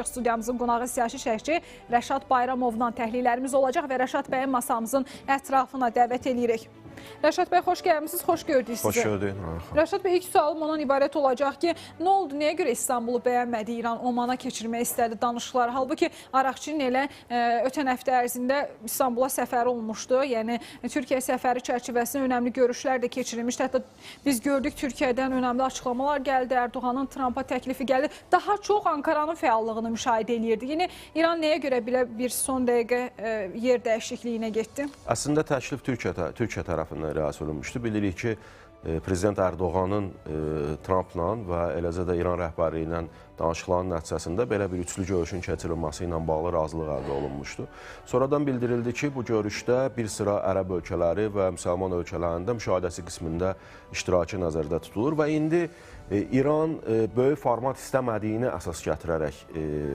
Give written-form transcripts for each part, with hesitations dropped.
Studiyamızın qonağı siyasi şərhçi Rəşad Bayramovla təhlillərimiz olacaq və Rəşad bəyin masamızın ətrafına dəvət eləyirik. Rəşad bəy, xoş gəlmisiniz, xoş gördük sizi. Xoş gördük. Rəşad bəy, ilk sualım ondan ibarət olacaq ki, nə oldu, nəyə görə İstanbulu bəyənmədi İran, Omana keçirmək istədi danışıqları? Halbuki Araqçinin elə ötən həftə ərzində İstanbula səfəri olmuşdu. Yəni, Türkiyə səfəri çərçivəsində önəmli görüşlər də keçirilmişdi. Hətta biz gördük, Türkiyədən önəmli açıqlamalar gəldi, Erdoğanın Trumpa təklifi gəldi. Daha çox Ankaranın fəallığını müşahidə eləyirdi. Yəni, İran nəyə görə belə bir son dəqiqə yer dəyişikliyinə getdi? Əslində, təklif Türkiyə tərəfindən irəli sürülmüşdü. Bilirik ki, Prezident Erdoğanın Trumpla və eləcə də İran rəhbərliyi ilə danışıqların nəticəsində belə bir üçlü görüşün keçirilməsi ilə bağlı razılıq əldə olunmuşdu. Sonradan bildirildi ki, bu görüşdə bir sıra ərəb ölkələri və müsəlman ölkələrində müşahidəsi qismində iştirakı nəzərdə tutulur və indi İran böyük format istəmədiyini əsas gətirərək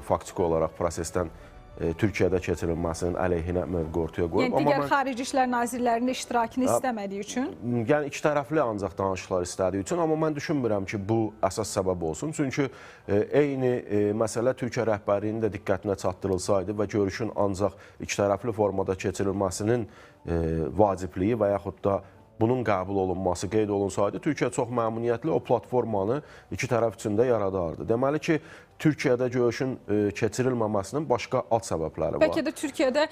faktiki olaraq prosesdən Türkiyədə keçirilməsinin əleyhinə mövqe ortaya qoyub. Yəni, digər xarici işlər nazirlərinin iştirakını istəmədiyi üçün? Yəni, iki tərəfli ancaq danışıqlar istədiyi üçün, amma mən düşünmürəm ki, bu əsas səbəb olsun. Çünki eyni məsələ Türkiyə rəhbərliyinin də diqqətinə çatdırılsaydı və görüşün ancaq iki tərəfli formada keçirilməsinin vacibliyi və yaxud da bunun qəbul olunması qeyd olunsaydı, Türkiyə çox məmnuniyyətli o platformanı iki tərəf üçün də yaradardı. Deməli ki, Türkiyədə görüşün keçirilməməsinin başqa alt səbəbləri var. Bəlkə də Türkiyədə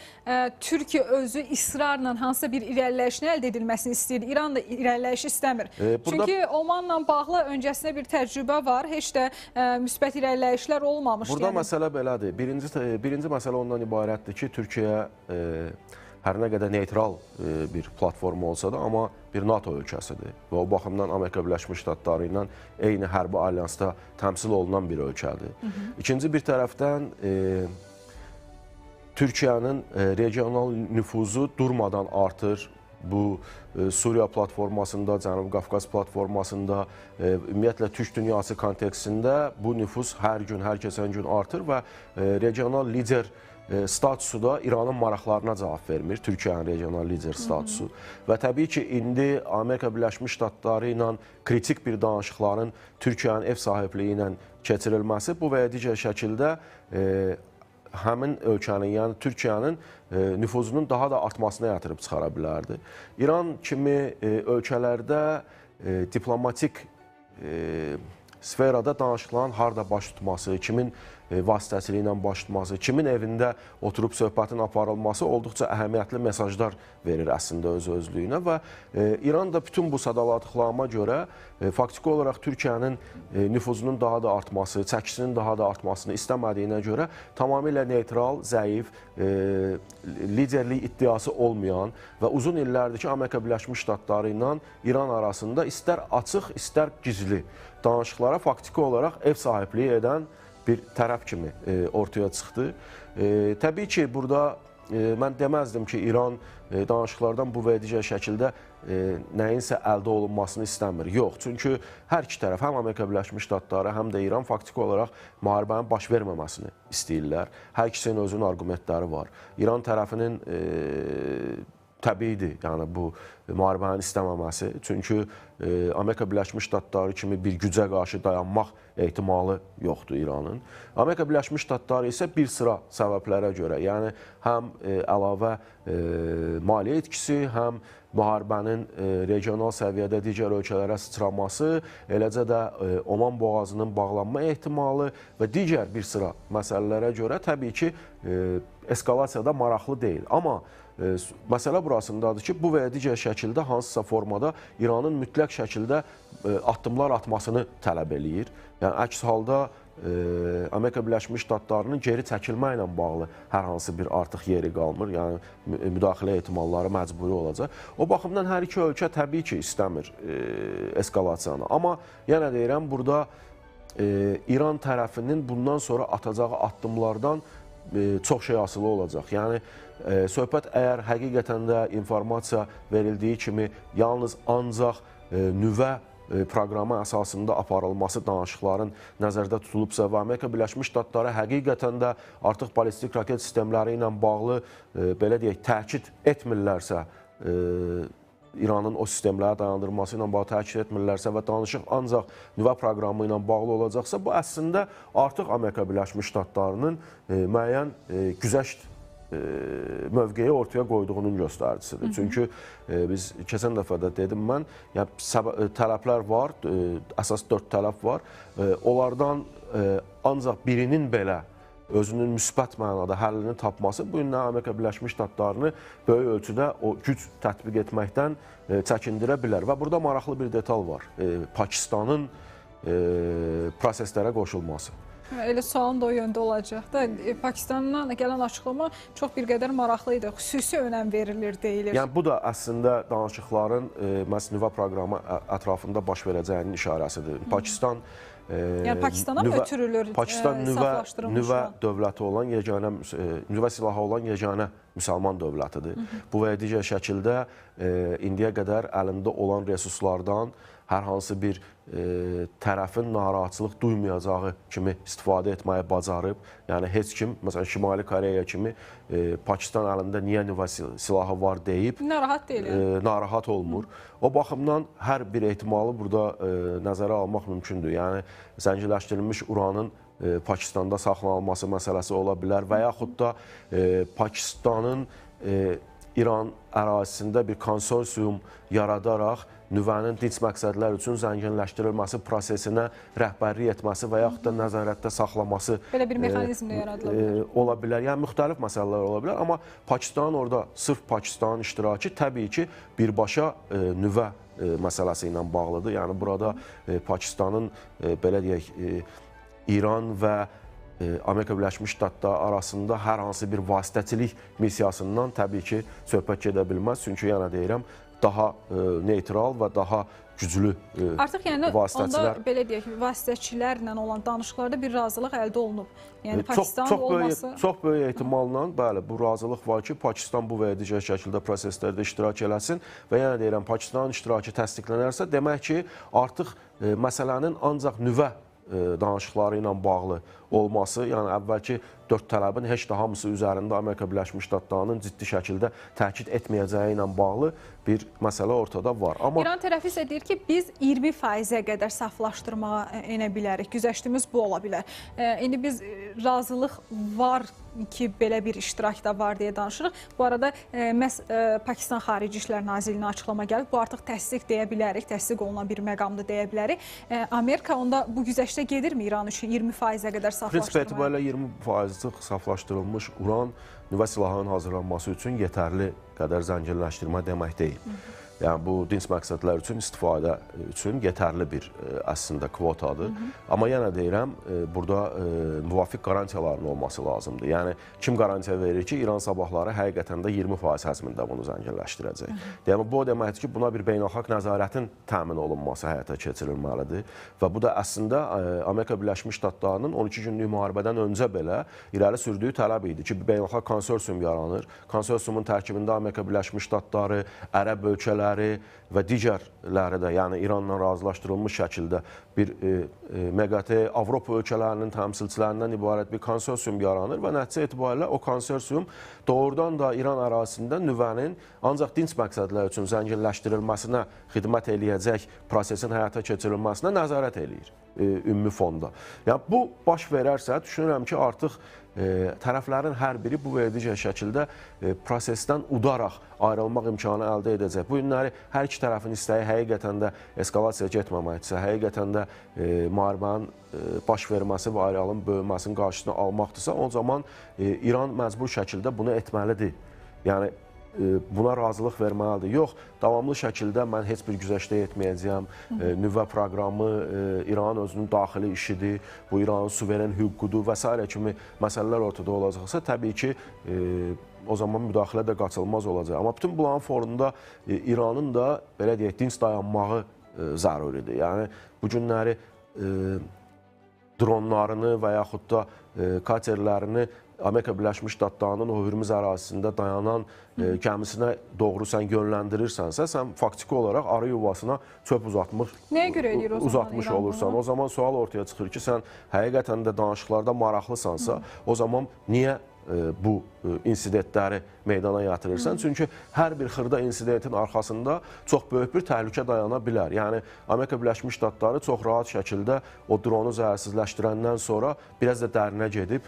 Türkiyə özü israrla hansısa bir irəliləyişin əldə edilməsini istəyir. İran da irəliləyiş istəmir. Çünki Omanla bağlı öncəsində bir təcrübə var. Heç də müsbət irəliləyişlər olmamışdı. Burada məsələ belədir. Birinci məsələ ondan ibarətdir ki, Türkiyə hər nə qədər neytral bir platforma olsa da, amma bir NATO ölkəsidir və o baxımdan Amerika Birləşmiş Ştatları ilə eyni hərbi alyansda təmsil olunan bir ölkədir. İkinci bir tərəfdən Türkiyənin regional nüfuzu durmadan artır. Bu Suriya platformasında, Cənubi Qafqaz platformasında, ümumiyyətlə Türk dünyası kontekstində bu nüfuz hər gün, hər keçən gün artır və regional lider statusu da İranın maraqlarına cavab vermir, Türkiyənin regional lider statusu. Və təbii ki, indi Amerika Birləşmiş Ştatları ilə kritik bir danışıqların Türkiyənin ev sahibliyi ilə keçirilməsi bu və ya digər şəkildə həmin ölkənin, yəni Türkiyənin nüfuzunun daha da artmasına yatırıb çıxara bilərdi. İran kimi ölkələrdə diplomatik sferada danışıqların harda baş tutması, kimin vasitəçiliyi ilə baş tutması, kimin evində oturub söhbətin aparılması olduqca əhəmiyyətli mesajlar verir əslində öz-özlüyünə və İran da bütün bu sadaladıqlarıma görə faktiki olaraq Türkiyənin nüfuzunun daha da artması, çəkisinin daha da artmasını istəmədiyinə görə tamamilə neytral, zəif, liderlik iddiası olmayan və uzun illərdir ki, Amerika Birləşmiş Ştatları ilə İran arasında istər açıq, istər gizli danışıqlara faktiki olaraq ev sahibliyi edən bir tərəf kimi ortaya çıxdı. Təbii ki, burada mən deməzdim ki, İran danışıqlardan bu və digər şəkildə nəyinsə əldə olunmasını istəmir. Yox, çünki hər iki tərəf, həm Amerika Birləşmiş Ştatları, həm də İran faktiki olaraq müharibənin baş verməməsini istəyirlər. Hər ikisinin özünün arqumentləri var. İran tərəfinin təbiidir, yəni bu müharibənin istəməməsi. Çünki Amerika Birləşmiş Ştatları kimi bir gücə qarşı dayanmaq ehtimalı yoxdur İranın. Amerika Birləşmiş Ştatları isə bir sıra səbəblərə görə, yəni həm əlavə maliyyə itkisi, həm müharibənin regional səviyyədə digər ölkələrə sıçraması, eləcə də Oman boğazının bağlanma ehtimalı və digər bir sıra məsələlərə görə təbii ki, eskalasiyada maraqlı deyil. Amma məsələ burasındadır ki, bu və ya digər şəkildə hansısa formada İranın mütləq şəkildə addımlar atmasını tələb eləyir. Yəni, əks halda Amerika Birləşmiş Ştatlarının geri çəkilmə ilə bağlı hər hansı bir artıq yeri qalmır. Yəni, müdaxilə ehtimalları məcburi olacaq. O baxımdan hər iki ölkə təbii ki, istəmir eskalasiyanı. Amma yenə deyirəm, burada İran tərəfinin bundan sonra atacağı addımlardan çox şey asılı olacaq. Yəni, söhbət əgər həqiqətən də informasiya verildiyi kimi yalnız ancaq nüvə proqramı əsasında aparılması danışıqların nəzərdə tutulubsa və Amerika Birləşmiş Ştatları həqiqətən də artıq ballistik raket sistemləri ilə bağlı, belə deyək, təkid etmirlərsə, İranın o sistemləri dayandırması ilə bağlı təkid etmirlərsə və danışıq ancaq nüvə proqramı ilə bağlı olacaqsa, bu əslində artıq Amerika Birləşmiş Ştatlarının müəyyən güzəşt mövqeyi ortaya qoyduğunun göstəricisidir. Çünki biz keçən dəfə də dedim mən, yəni tələblər var, əsas 4 tələb var. Onlardan ancaq birinin belə özünün müsbət mənada həllini tapması bu gündən Amerika Birləşmiş Ştatlarını böyük ölçüdə o güc tətbiq etməkdən çəkindirə bilər. Və burada maraqlı bir detal var. Pakistanın proseslərə qoşulması. Elə sualım da o yöndə olacaq da. Pakistandan gələn açıqlama çox bir qədər maraqlı idi. Xüsusi önəm verilir, deyilir. Yəni bu da əslində danışıqların məhz nüvə proqramı ətrafında baş verəcəyinin işarəsidir. Pakistan yəni Pakistana mı ötürülür? Pakistan nüvə dövləti olan yeganə, nüvə silahı olan yeganə müsəlman dövlətidir. Bu və digər şəkildə indiyə qədər əlində olan resurslardan hər hansı bir tərəfin narahatçılıq duymayacağı kimi istifadə etməyi bacarıb. Yəni heç kim, məsələn Şimali Koreya kimi Pakistan əlində niyə nüvə silahı var deyib narahat deyil. Narahat olmur. O baxımdan hər bir ehtimalı burada nəzərə almaq mümkündür. Yəni zənginləşdirilmiş uranın Pakistanda saxlanılması məsələsi ola bilər və yaxud da Pakistanın İran ərazisində bir konsorsium yaradaraq nüvənin dinc məqsədlər üçün zənginləşdirilməsi prosesinə rəhbərlik etməsi və yaxud da nəzarətdə saxlaması belə bir mexanizm də yaradıla bilər. Ola bilər. Yəni müxtəlif məsələlər ola bilər, amma Pakistanın orada sırf Pakistanın iştirakı təbii ki, birbaşa nüvə məsələsi ilə bağlıdır. Yəni burada Pakistanın belə deyək İran və Amerika Birləşmiş Ştatları arasında hər hansı bir vasitəçilik missiyasından təbii ki, söhbət gedə bilməz. Çünki yenə deyirəm, daha neytral və daha güclü artıq yəni vasitəçilər. Onda belə deyək, vasitəçilərlə olan danışıqlarda bir razılıq əldə olunub. Yəni Pakistan olması çox böyük ehtimalla, bəli, bu razılıq var ki, Pakistan bu və ya digər şəkildə proseslərdə iştirak eləsin və yenə deyirəm, Pakistanın iştirakı təsdiqlənərsə, demək ki, artıq məsələnin ancaq nüvə danışıqları ilə bağlı olması, yəni əvvəlki 4 tələbin heç də hamısı üzərində Amerika Birləşmiş Ştatlarının ciddi şəkildə təkid etməyəcəyi ilə bağlı bir məsələ ortada var. Amma İran tərəfi isə deyir ki, biz 20%-ə qədər saflaşdırmağa enə bilərik. Güzəştimiz bu ola bilər. İndi biz razılıq var ki, belə bir iştirak da var deyə danışırıq. Bu arada məhz Pakistan Xarici İşlər Nazirliyinə açıqlama gəlib. Bu artıq təsdiq deyə bilərik, təsdiq olunan bir məqamdır deyə bilərik. Amerika onda bu güzəştə gedirmi İran üçün 20%-ə qədər saflaşdırmaya? Prinsip etibarilə 20%-lik saflaşdırılmış uran nüvə silahının hazırlanması üçün yetərli qədər zənginləşdirmə demək deyil. Yəni bu dinc məqsədlər üçün istifadə üçün yetərli bir əslində kvotadır. Amma yenə deyirəm, burada müvafiq qarantiyaların olması lazımdır. Yəni kim qarantiya verir ki, İran sabahları həqiqətən də 20% həcmində bunu zənginləşdirəcək. Yəni bu o deməkdir ki, buna bir beynəlxalq nəzarətin təmin olunması həyata keçirilməlidir. Və bu da əslində Amerika Birləşmiş Ştatlarının 12 günlük müharibədən öncə belə irəli sürdüyü tələb idi ki, bir beynəlxalq konsorsium yaranır. Konsorsiumun tərkibində Amerika Birləşmiş Ştatları, Ərəb ölkələri və digərləri də, yəni İranla razılaşdırılmış şəkildə bir MQT Avropa ölkələrinin təmsilçilərindən ibarət bir konsorsium yaranır və nəticə etibarilə o konsorsium doğrudan da İran ərazisində nüvənin ancaq dinc məqsədlər üçün zənginləşdirilməsinə xidmət eləyəcək prosesin həyata keçirilməsinə nəzarət eləyir ümumi fonda. Yəni bu baş verərsə, düşünürəm ki, artıq tərəflərin hər biri bu və digər şəkildə prosesdən udaraq ayrılmaq imkanı əldə edəcək. Bu günləri hər iki tərəfin istəyi həqiqətən də eskalasiya getməməkdirsə, həqiqətən də müharibənin baş verməsi və ayrılığın böyüməsinin qarşısını almaqdırsa, o zaman İran məcbur şəkildə bunu etməlidir. Yəni buna razılıq verməlidir. Yox, davamlı şəkildə mən heç bir güzəştə etməyəcəyəm. Nüvə proqramı İranın özünün daxili işidir, bu İranın suveren hüququdur və s. kimi məsələlər ortada olacaqsa, təbii ki, o zaman müdaxilə də qaçılmaz olacaq. Amma bütün bunların fonunda İranın da, belə deyək, dinc dayanmağı zəruridir. Yəni, bu günləri dronlarını və yaxud da katerlərini Amerika Birləşmiş Ştatlarının o Hürmüz ərazisində dayanan gəmisinə doğru sən yönləndirirsənsə, sən faktiki olaraq arı yuvasına çöp uzatmış, nəyə görə eləyir o zaman uzatmış olursan. O zaman sual ortaya çıxır ki, sən həqiqətən də danışıqlarda maraqlısansa, o zaman niyə bu insidentləri meydana gətirirsən. Çünki hər bir xırda insidentin arxasında çox böyük bir təhlükə dayana bilər. Yəni Amerika Birləşmiş Ştatları çox rahat şəkildə o dronu zərərsizləşdirəndən sonra biraz da dərinə gedib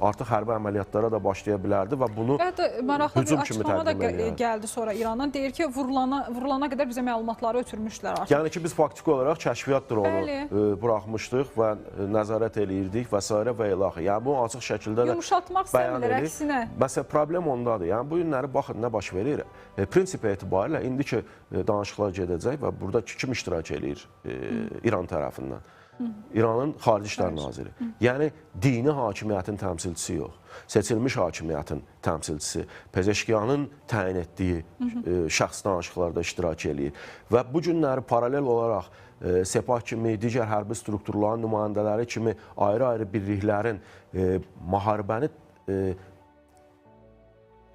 artıq hərbi əməliyyatlara da başlaya bilərdi və bunu maraqlı bir açıqlama da gəldi sonra İrandan. Deyir ki, vurulana qədər bizə məlumatları ötürmüşdülər artıq. Yəni ki, biz faktiki olaraq kəşfiyyat dronu buraxmışdıq və nəzarət eləyirdik və s. və ilaxır. Yəni bunu açıq şəkildə də yumşaltmaq istəmirlər, əksinə. Məsələn, problem ondadır. Yəni bu günləri baxın nə baş verir. Prinsip etibarilə indi ki danışıqlar gedəcək və burada kim iştirak eləyir İran tərəfindən? İranın Xarici İşlər Naziri. Yəni dini hakimiyyətin təmsilçisi yox, seçilmiş hakimiyyətin təmsilçisi, Pezeşkiyanın təyin etdiyi şəxs danışıqlarda iştirak eləyir. Və bu günləri paralel olaraq Sepah kimi, digər hərbi strukturların nümayəndələri kimi ayrı-ayrı birliklərin müharibəni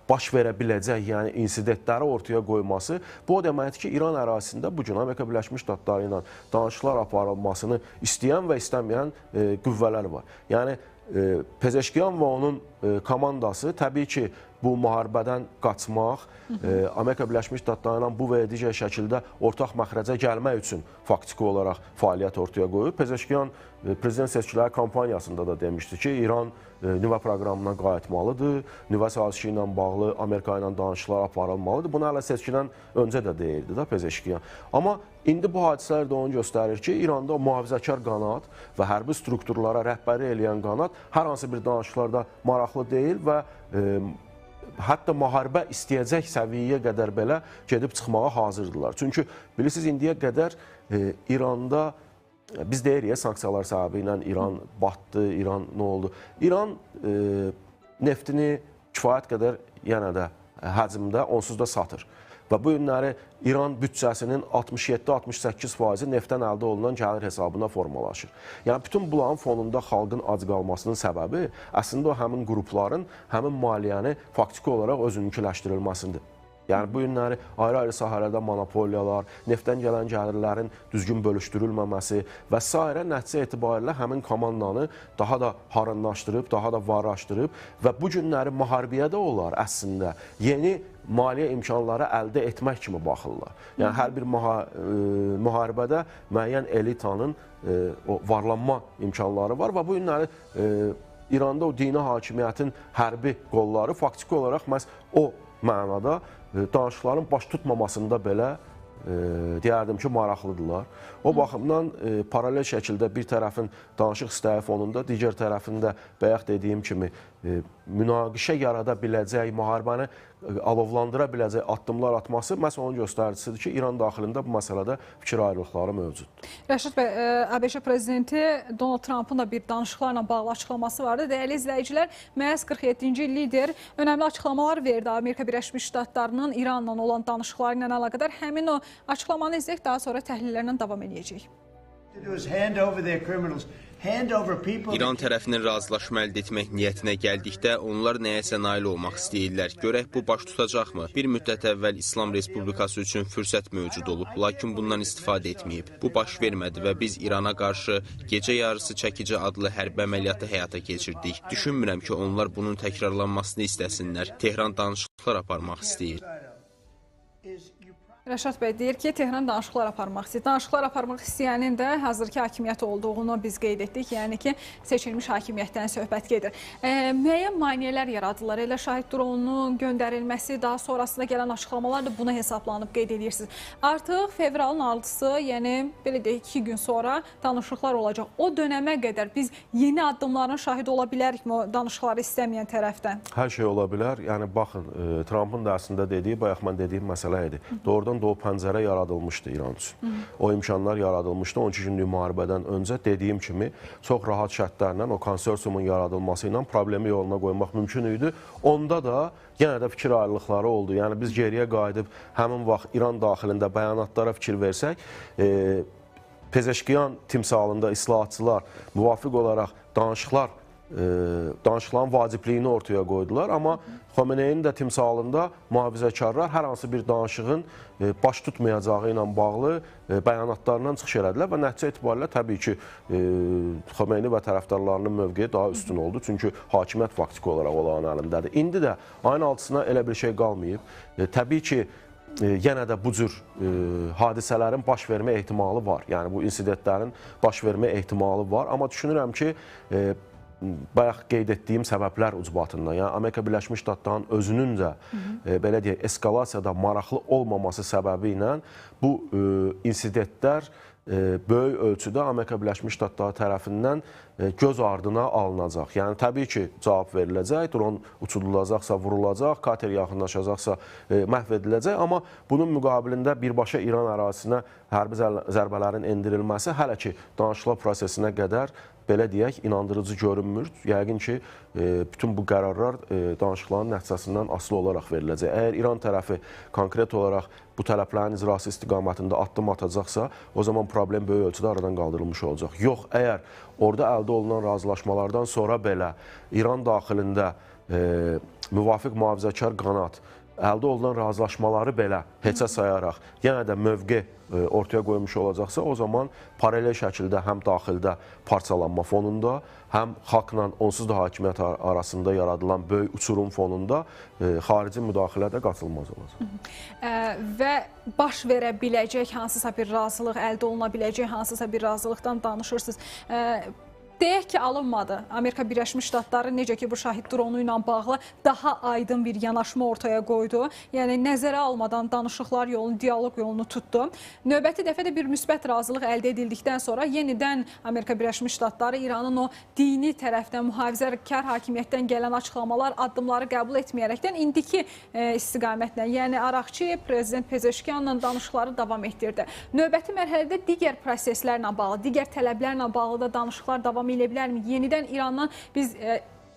baş verə biləcək, yəni insidentləri ortaya qoyması, bu o deməkdir ki, İran ərazisində bu gün Amerika Birləşmiş Ştatları ilə danışıqlar aparılmasını istəyən və istəməyən qüvvələr var. Yəni Pezeşkiyan və onun komandası təbii ki, bu müharibədən qaçmaq, Amerika Birləşmiş Ştatları ilə bu və ya digər şəkildə ortaq məxrəcə gəlmək üçün faktiki olaraq fəaliyyət ortaya qoyur. Pezeşkiyan prezident seçkiləri kampaniyasında da demişdi ki, İran nüvə proqramına qayıtmalıdır, nüvə sazişi ilə bağlı Amerika ilə danışıqlar aparılmalıdır. Bunu hələ seçkidən öncə də deyirdi da Pezeşkiyan. Amma indi bu hadisələr də onu göstərir ki, İranda o mühafizəkar qanat və hərbi strukturlara rəhbəri eləyən qanat hər hansı bir danışıqlarda maraqlı deyil və hətta müharibə istəyəcək səviyyəyə qədər belə gedib çıxmağa hazırdılar. Çünki bilirsiniz, indiyə qədər İranda biz deyirik sanksiyalar səbəbi ilə İran batdı, İran nə oldu? İran neftini kifayət qədər yenə də həcmdə onsuz da satır. Və bu günləri İran büdcəsinin 67-68% neftdən əldə olunan gəlir hesabına formalaşır. Yəni bütün bunların fonunda xalqın ac qalmasının səbəbi əslində o həmin qrupların həmin maliyyəni faktiki olaraq özününkiləşdirilməsidir. Yəni bu günləri ayrı-ayrı sahələrdə monopoliyalar, neftdən gələn gəlirlərin düzgün bölüşdürülməməsi və sairə nəticə etibarilə həmin komandanı daha da harınlaşdırıb, daha da varlaşdırıb və bu günləri müharibəyə də onlar əslində yeni maliyyə imkanları əldə etmək kimi baxırlar. Yəni hər bir müharibədə müəyyən elitanın o varlanma imkanları var və bu günləri İranda o dini hakimiyyətin hərbi qolları faktiki olaraq məhz o mənada danışıqların baş tutmamasında belə deyərdim ki, maraqlıdırlar. O baxımdan paralel şəkildə bir tərəfin danışıq istəyi fonunda, digər tərəfin də bayaq dediyim kimi münaqişə yarada biləcək, müharibəni alovlandıra biləcək addımlar atması məhz onun göstəricisidir ki, İran daxilində bu məsələdə fikir ayrılıqları mövcuddur. Rəşad bəy, ABŞ prezidenti Donald Trumpın da bir danışıqlarla bağlı açıqlaması vardı. Dəyərli izləyicilər, məhz 47-ci lider önəmli açıqlamalar verdi Amerika Birləşmiş Ştatlarının İranla olan danışıqları ilə əlaqədar. Həmin o açıqlamanı izləyək, daha sonra təhlillərlə davam edəcəyik. İran tərəfinin razılaşma əldə etmək niyyətinə gəldikdə onlar nəyəsə nail olmaq istəyirlər. Görək bu baş tutacaqmı? Bir müddət əvvəl İslam Respublikası üçün fürsət mövcud olub, lakin bundan istifadə etməyib. Bu baş vermədi və biz İrana qarşı gecə yarısı çəkici adlı hərbi əməliyyatı həyata keçirdik. Düşünmürəm ki, onlar bunun təkrarlanmasını istəsinlər. Tehran danışıqlar aparmaq istəyir. Rəşad bəy deyir ki, Tehran danışıqlar aparmaq istəyir. Danışıqlar aparmaq istəyənin də hazırki hakimiyyət olduğunu biz qeyd etdik. Yəni ki, seçilmiş hakimiyyətdən söhbət gedir. Müəyyən maneələr yaradılar. Elə şahid dronunun göndərilməsi, daha sonrasında gələn açıqlamalar da buna hesablanıb qeyd edirsiniz. Artıq fevralın 6-sı, yəni belə deyək, 2 gün sonra danışıqlar olacaq. O dönəmə qədər biz yeni addımların şahidi ola bilərikmi o danışıqları istəməyən tərəfdən? Hər şey ola bilər. Yəni baxın, Trumpın da əslində dediyi, bayaq mən dediyim məsələ idi. Doğrudan da o pəncərə yaradılmışdı İran üçün. O imkanlar yaradılmışdı. 12 günlük müharibədən öncə dediyim kimi çox rahat şərtlərlə o konsorsiumun yaradılması ilə problemi yoluna qoymaq mümkün idi. Onda da yenə də fikir ayrılıqları oldu. Yəni biz geriyə qayıdıb həmin vaxt İran daxilində bəyanatlara fikir versək, Pezeşkiyan timsalında islahatçılar müvafiq olaraq danışıqlar danışıqların vacibliyini ortaya qoydular. Amma Xomeyninin də timsalında mühafizəkarlar hər hansı bir danışığın baş tutmayacağı ilə bağlı bəyanatlarla çıxış elədilər və nəticə etibarilə təbii ki, Xomeyni və tərəfdarlarının mövqeyi daha üstün oldu. Çünki hakimiyyət faktiki olaraq onların əlindədir. İndi də ayın 6-sına elə bir şey qalmayıb. Təbii ki, yenə də bu cür hadisələrin baş vermə ehtimalı var. Yəni bu insidentlərin baş vermə ehtimalı var. Amma düşünürəm ki, bayaq qeyd etdiyim səbəblər ucbatından, yəni Amerika Birləşmiş Ştatlarının özünün də belə deyək, eskalasiyada maraqlı olmaması səbəbi ilə bu insidentlər böyük ölçüdə Amerika Birləşmiş Ştatları tərəfindən göz ardına alınacaq. Yəni təbii ki, cavab veriləcək, dron uçurulacaqsa vurulacaq, kater yaxınlaşacaqsa məhv ediləcək, amma bunun müqabilində birbaşa İran ərazisinə hərbi zərbələrin endirilməsi hələ ki danışıqlar prosesinə qədər belə deyək, inandırıcı görünmür. Yəqin ki, bütün bu qərarlar danışıqların nəticəsindən asılı olaraq veriləcək. Əgər İran tərəfi konkret olaraq bu tələblərin icrası istiqamətində addım atacaqsa, o zaman problem böyük ölçüdə aradan qaldırılmış olacaq. Yox, əgər orada əldə olunan razılaşmalardan sonra belə İran daxilində müvafiq mühafizəkar qanat əldə olunan razılaşmaları belə heçə sayaraq yenə də mövqe ortaya qoymuş olacaqsa, o zaman paralel şəkildə həm daxildə parçalanma fonunda, həm xalqla onsuz da hakimiyyət arasında yaradılan böyük uçurum fonunda xarici müdaxilə də qaçılmaz olacaq. Və baş verə biləcək hansısa bir razılıq, əldə oluna biləcək hansısa bir razılıqdan danışırsınız. Deyək ki, alınmadı. Amerika Birləşmiş Ştatları necə ki bu şahid dronu ilə bağlı daha aydın bir yanaşma ortaya qoydu. Yəni nəzərə almadan danışıqlar yolunu, dialoq yolunu tutdu. Növbəti dəfə də bir müsbət razılıq əldə edildikdən sonra yenidən Amerika Birləşmiş Ştatları İranın o dini tərəfdən, mühafizəkar hakimiyyətdən gələn açıqlamalar, addımları qəbul etməyərəkdən indiki istiqamətlə, yəni Araqçı, Prezident Pezeşkiyanla danışıqları davam etdirdi. Növbəti mərhələdə digər proseslərlə bağlı, digər tələblərlə bağlı da danışıqlar davam eləyə bilərmi? Yenidən İrandan biz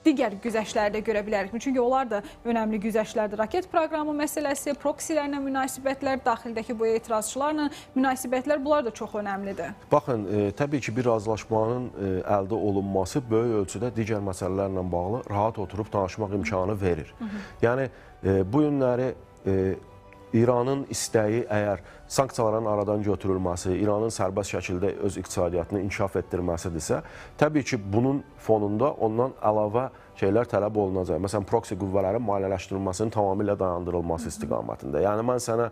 digər güzəştləri də görə bilərikmi? Çünki onlar da önəmli güzəştlərdir. Raket proqramı məsələsi, proksilərlə münasibətlər, daxildəki bu etirazçılarla münasibətlər, bunlar da çox önəmlidir. Baxın, təbii ki, bir razılaşmanın əldə olunması böyük ölçüdə digər məsələlərlə bağlı rahat oturub danışmaq imkanı verir. Yəni, bu günləri İranın istəyi əgər sanksiyaların aradan götürülməsi, İranın sərbəst şəkildə öz iqtisadiyyatını inkişaf etdirməsidirsə, təbii ki, bunun fonunda ondan əlavə şeylər tələb olunacaq. Məsələn, proksi qüvvələrin maliyyələşdirilməsinin tamamilə dayandırılması istiqamətində. Yəni, mən sənə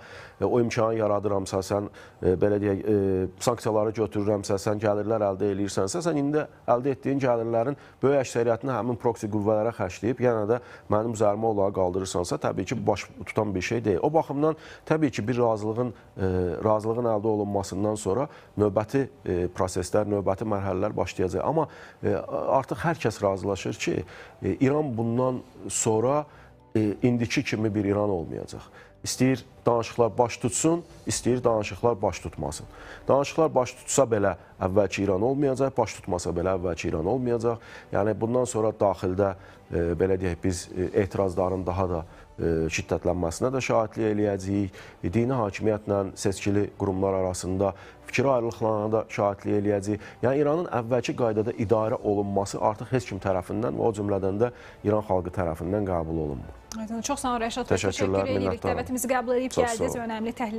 o imkanı yaradıramsa, sən belə deyək, sanksiyaları götürürəmsə, sən gəlirlər əldə eləyirsənsə, sən indi əldə etdiyin gəlirlərin böyük əksəriyyətini həmin proksi qüvvələrə xərcləyib, yenə də mənim üzərimə onları qaldırırsansa, təbii ki, baş tutan bir şey deyil. O baxımdan, təbii ki, bir razılığın əldə olunmasından sonra növbəti proseslər, növbəti mərhələlər başlayacaq. Amma artıq hər kəs razılaşır ki, İran bundan sonra indiki kimi bir İran olmayacaq. İstəyir danışıqlar baş tutsun, istəyir danışıqlar baş tutmasın. Danışıqlar baş tutsa belə əvvəlki İran olmayacaq, baş tutmasa belə əvvəlki İran olmayacaq. Yəni bundan sonra daxildə belə deyək, biz etirazların daha da şiddətlənməsinə də şahidlik eləyəcəyik. Dini hakimiyyətlə seçkili qurumlar arasında fikir ayrılıqlarına da şahidlik eləyəcəyik. Yəni İranın əvvəlki qaydada idarə olunması artıq heç kim tərəfindən və o cümlədən də İran xalqı tərəfindən qəbul olunmur. Çox sağ olun Rəşad bəy. Təşəkkür edirik. Dəvətimizi qəbul edib gəldiniz. Önəmli təhlillər.